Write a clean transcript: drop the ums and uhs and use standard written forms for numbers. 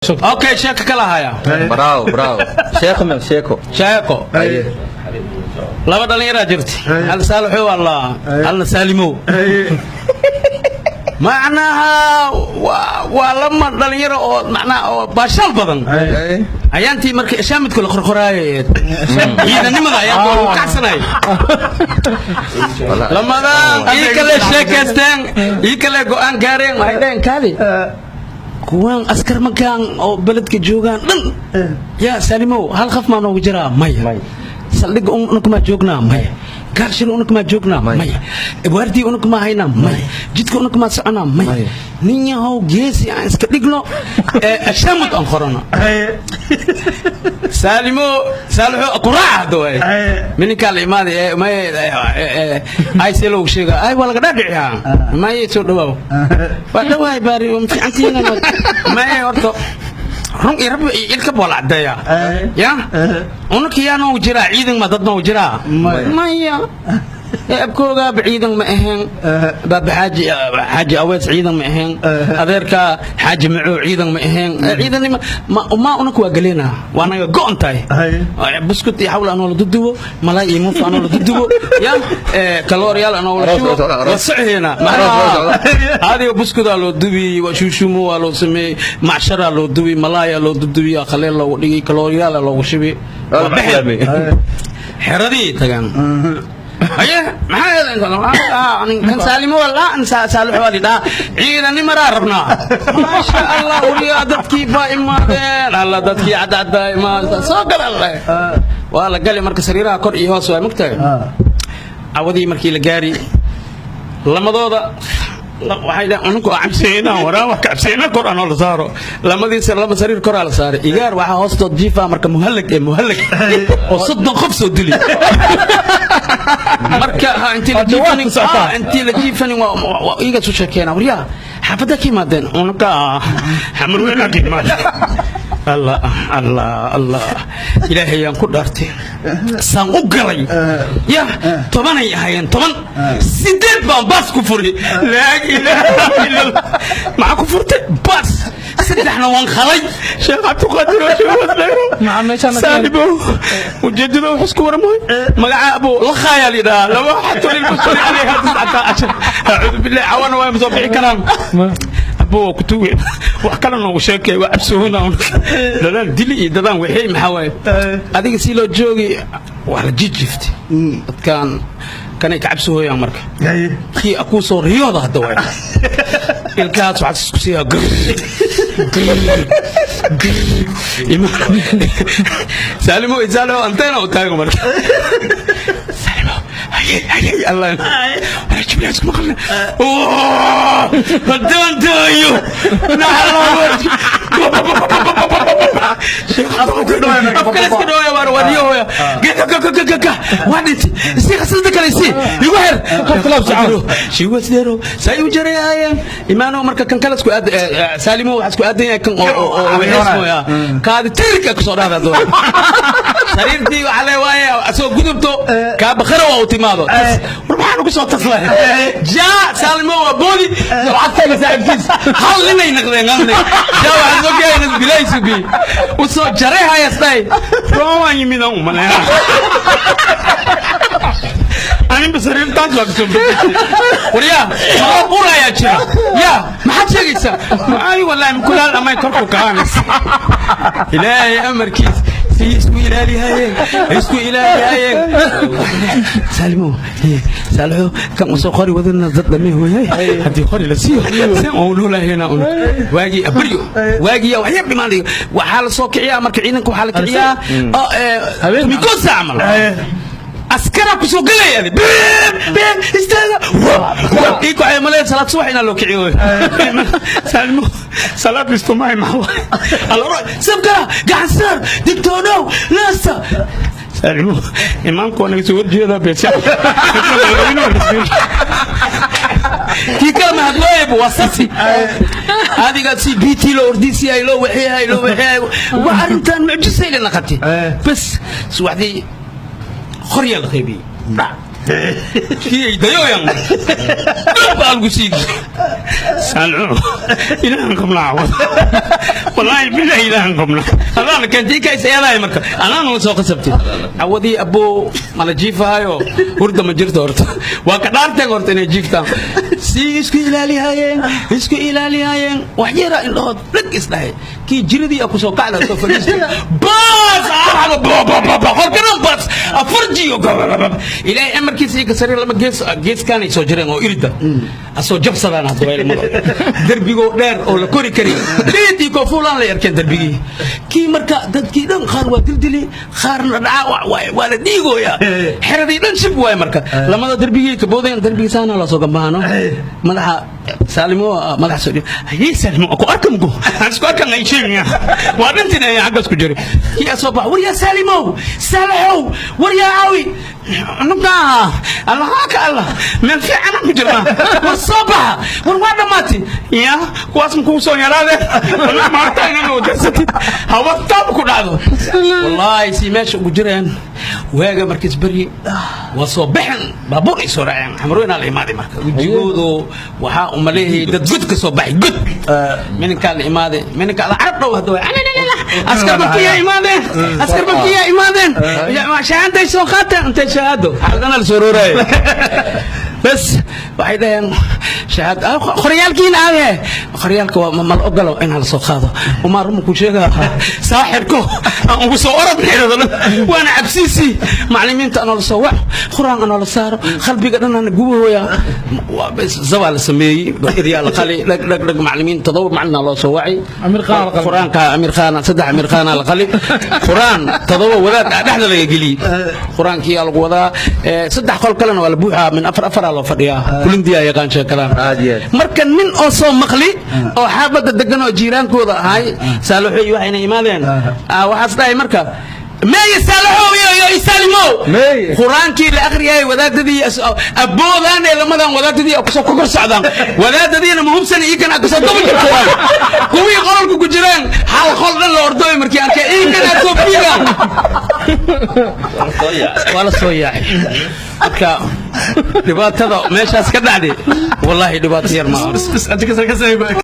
Okay, sheeko kala haya. Bravo, bravo. Sheeko mel sheeko. Sheeko. Laba dhalinyaraa jirta, hal Saalixow alla, halna Saalimow. Macnaha waa lama dhalinyaro oo macnaha oo baashaal badan. Ayaantii markii ashaamidku la qorqoraayo, ciidanimada ayaa lagu kacsanay. Lamadan ii kale sheekaysteen, ii kale go'aan gaareen. Waxay dhaheen, "Kaali, kuwan askar makaan oo beledka joogaan dhan yaa Saalimow, hal qof maa noogu jiraa? Maya. Saldhigga unukumaa joognaa? Maya. Gaarshil unukumaa joognaa? Maya. Waardii unukumaa haynaa? Maya. Jidka unukumaa soconaa? Maya. Nin yahow, geesi aan iska dhigno ee ashaamud aan qorano." Saalimo, Saalixo quraaca hadda waay. Mininkaa la imaaday ee may ay see loogu sheega, ay waa laga dhaadhiciyaa. May soo dhawaaw, waa dhawaay baari, waa fiicantihiin. May horta run iyo rabbi iyo ilka baa la caddeeyaa. Ya unaka yaa noogu jiraa ciidan, ma dad noogu jiraa? Maya. Abkoogaaba ciidan ma ahayn, baaba Xaaji, Xaaji Awees ciidan ma ahayn, adeerka Xaaji Macoo ciidan ma ahayn. Ciidanima ma unaka waa galeena, waa naga go'on tahay. Buskut iyo xawl anoo la dudubo, malaay iyo muuf anoo la dudubo, ya kalooriyaal anoo la shubo, waa socoheena. Adiga buskudaa loo dubi, waa shuushumo waa loo sameeyey, macsharaa loo dubi, malaayaa loo dudubi, khaleel loogu dhigay, kalooriyaal loogu shubi, waa baxeen, xeradii tagaan. Haye, maxaa kan Saalimo walaa Saalix waa lidhaa, ciidanimaraa rabnaa. Maasha Allah, weligaa dadkii baa imaadeen, alla dadkii cadcaddaa imaadeen, soo gala alle. Waa la gali marka sariiraha kor iyo hoos waa mogtahay. Cawadii markii la gaari, lamadooda waxay dhahan, "Ununku waa cabseynaa, waraa wax cabseynaa, kor anoo la saaro." Lamadii sar laba sariir koraa la saaray. Igaar waxaa hoostood jiifa marka muhallag ee muhallag oo 30 qof soo dili. Marka ha intii la jiifanin, ha intii la jiifanin, waa iiga soo sheekeena, "Waryaa, xaafadda ka yimaadeen?" "Ununka Xamar weynaa ka yimaadeen." Allah, Allah, Allah, Ilaahay ayaan ku dhaartay, saan u galay ya 10-ay ahaayeen, 10, 8 baan baas ku furi. Laa ilaaha illa Allah. Maxaa ku furtay? Baas. Saddexna waan khalay. Sheekh Cabdiqaadir oo sheekh Maxaa meeshaan? Saalimo ujeedada wax isku warmay, magaca abu la khaayaa lidhaa laba xato lilbashari calayha 19. Acuudu billahi, cawana waa soo bixi karaan. Abu waa ku tuge, wax kale noogu sheekay, waa cabsoona, dadaan dili iyo dadaan wixii. Maxaa waaye adiga si loo joogi, waa la jijiftay dadkan kanay ka cabsooyaan. Marka kii kuu soo riyooda hadda waay, ilkahaas waxaad isku siiyaa grr grr grr. Saalimo isaalo anteena u taago. Marka Saalimo, haye haye, Allah jibriil isku maqalna, haddaan daayo afkale iska dhawaya, waar waadiyahoya gagagagagaga, waa dhintay, isii khasnada kale, isii igu xir shiwasdero say u jarayayeen imaano. Marka kan kale isku aad, Saalimo waxa isku aadan yahay kan oo wixismoya kaadi tirka ku soo dhahda doon sariirtii. Waxa le waaye asoo gudubto kaa bakhara waa u timaado, war maxaan ugu soo taslay? Jaa Saalimo waa boodi lacagtayga saaxiibkiis, hal ninay naqdeen, hal nin. Jaa waxaan soo gaayna bilaysubi u soo jaray hayastay roowaan yimid aan umaleynaa aninba sariirtaas waa kasoo bedeshay. Waryaa, maxaa qurayaa jira? Yaa maxaad sheegaysaa? Ay wallaahi mukulaal amay korku kaanaysa. Ilaahay amarkiis si isku ilaalihayeen, isku ilaalihayeen. Saalimo, Saalixo kan usoo qori wadana dad dhamay hooyay, haddii qori la siiyo si aan noolahayna un waagii abaryo waagii wax yar dhimaanayo waxaa la soo kiciyaa. Marka ciidanka waxaa la kiciyaa mikosa camal askara ku soo galaya, been istaaga ii kacay malay salaad subax inaa loo kiciyo. Saalimo salaad istumay maxaa alla sabkara gacan saar, digtoonow naasta. Saalimo imaamku waa naga soo horjeedaa, beesha kii kale mahadlooyab waa sasi. Adiga si bt loo ordisiyay, loo waxeehay, loo waxeehay, waa arrintan mucjisay la naqatay. Bas subaxdii qoryaa la qaybiyey. Kii ay dayoyan dhab baa lagu siigi. Saalco, ilaahan qabnaa cawad, wallaahi bilahi ilaahan qabnaa, adaana keentay kays eedahay. Marka anaana la soo qasabtay cawadii aboo mala jiifahayo, hurda ma jirto. Horta waa ka dhaarteen horta inay jiiftaan, si isku ilaalihayeen, isku ilaalihayeen. Wax yara indhahood dhag isdhahay, kii jiridii a kusoo kacda, soo fadhiistay, baas ahada qolkanan, baas afarjiyo. Ilaahay amarkiisa iyo kasariir lama gees geeskaanay soo jireen oo irida asoo jabsadaan. Hadda waa ilmada darbigoo dheer oo la kori karin dhiidii koofuulaan la arkeen darbigii kii. Marka dadkii dhan qaar waa dildili, qaarna dhacaa, waa la dhiigooyaa, xeradii dhan shib waay. Marka lamada darbigii kaboodayan, darbigii saana la soo gambahano, madaxa Saalimo madaxa soo hayey. Saalimo ku arkam go aan isku arkan ay sheegaya waa dhantin ay xaggaas ku jiray. Kii asoo bax, war yaa Saalimow, Saalaxow, war yaa caawi nuga Allah ka Allah, meel fiican aan ku jirnaa, war soo baxa, war waa dhammaatay ya kuwaas ma kugu soo yaraadeen. Wallah maanta inaan wadarsatid hawataab ku dhacdo. Wallaahi si meesha ugu jireen waaga markiis beryi waa soo baxeen, baabuur ay soo raaceen, Xamrooyinaa la imaaday. Marka wejigoodu waxaa umaleeyay dad god ka soo baxay, god mininkaa la imaaday, mininka la carab dhow. Hadda way askar bankiyaa imaadeen, askar bankiyaa imaadeen, shahaantay soo qaateen, intay shahaado xaaladana la soo rooraayo bas. Waxay dhaheen shahaad qoryaalkiina aade, qoryaalka waa ma la ogolo inaan la soo qaado. Umaa ruma ku sheegaa, saaxirko aan ugu soo orod xirado waana cabsiisi macallimiinta anoo la soo wac, quraan anoo la saaro, qalbiga dhan ana gubahooya. Zabaa la sameeyey, iryaa la qali, dhag dhag dhag. Macallimiin 7 macallina loo soo wacay. Amir Khan la qali. Quraanka Amir Khan, saddex Amir Khan la qali, quraan 7 wadaad ah dhexda laga geliyey, quraankii lagu wadaa. Saddex qol kalena waa la buuxaa, min afar afar loo fadhiyaa, kulindiyaa yaqaan sheekadaan. Aad iyo aad. Marka nin oo soo maqli oo xaafadda degan oo jiiraankooda ahay, Saalaxoy waxayna imaadeen. Waxaas dhahay marka meeye Saalaxow iyo Isaalimow? Meeye. Quraankii la akhriyay, wadaadadii aboodaan ee lamadan wadaadadii kusoo ku kor socdaan, wadaadadiina ma hubsan, iikana kusoo daba jirtaan. Kuwii qolalku ku jireen hal qol dhan la ordooy markii arkay iikana soo fiigaan, waa la soo yaacay. Marka dhibaatada meeshaas ka dhacday wallaahi dhibaato yar maaha. بس انت كسر كسر.